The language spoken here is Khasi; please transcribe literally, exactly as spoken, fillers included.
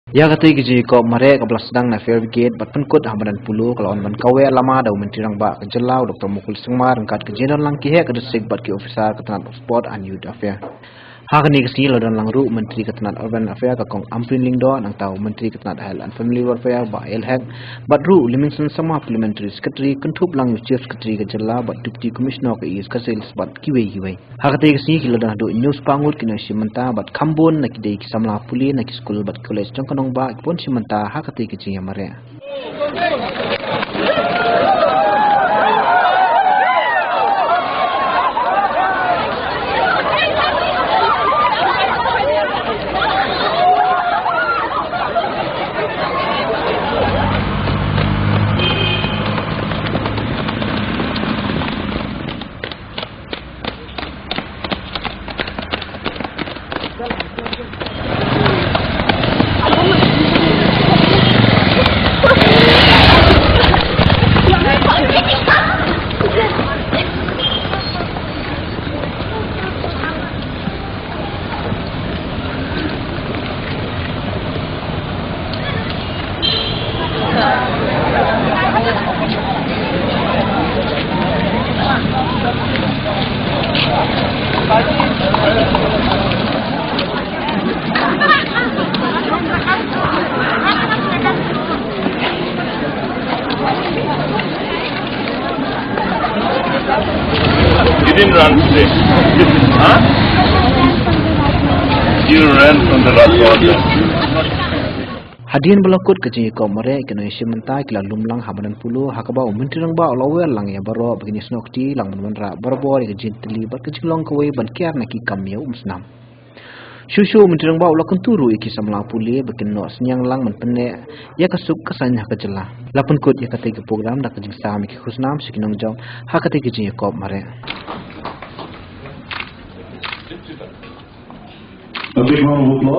Ïa katei ka jingïakop mareh kaba la sdang na Fire Brigade bad pynkut ha madan Polo ka la wan ban kaweh lama da u Myntri Rangbah ka jylla u Doctor Mukul Sangma ryngkat ka jingdon lang ki heh ka district bad ki officer ka tnat Sport and Youth Affair. Ha kane ka sngi la don lang ruh u Myntri ka tnat Urban Affair ka Kong Ampareen Lyngdoh, nangta u Myntri ka tnat Health and Family Welfare Bah A L Hek, bad ruh u Limingstone Sangma, Parliamentary Secretary, kynthup lang ïa u Chief Secretary ka jylla bad Deputy Commissioner ka East Khasi Hills bad kiwei kiwei. Ha katei ka sngi ki la don haduh hynñiew spah ngut ki nongshim bynta bad kham bun na ki dei ki samla pule na ki skul bad college jong ka nongbah kiba wan shim bynta ha katei ka jingïamareh. He didn't run today. Huh? You ran from the last one. Hadien ba la kut ka jingïakop mareh, ki nongïashim bynta ki la lum lang ha madan Polo, ha kaba u Myntri Rangbah u la wer lang ïa baroh ba kin ïasnoh kti lang ban wanrah barabor ïa ka jingtylli bad ka jinglong kawei ban kiar na ki kam ïa u umsnam. Shuh shuh u Myntri Rangbah u la kyntu ruh ïa ki samla pule ba kin noh synñiang lang ban pynneh ïa ka suk ka saiñ ha ka jylla. La pynkut ïa katei ka program da ka jingsam ïa ki khusnam sha ki nongjop ha katei ka jingïakop mareh. A big round of applause.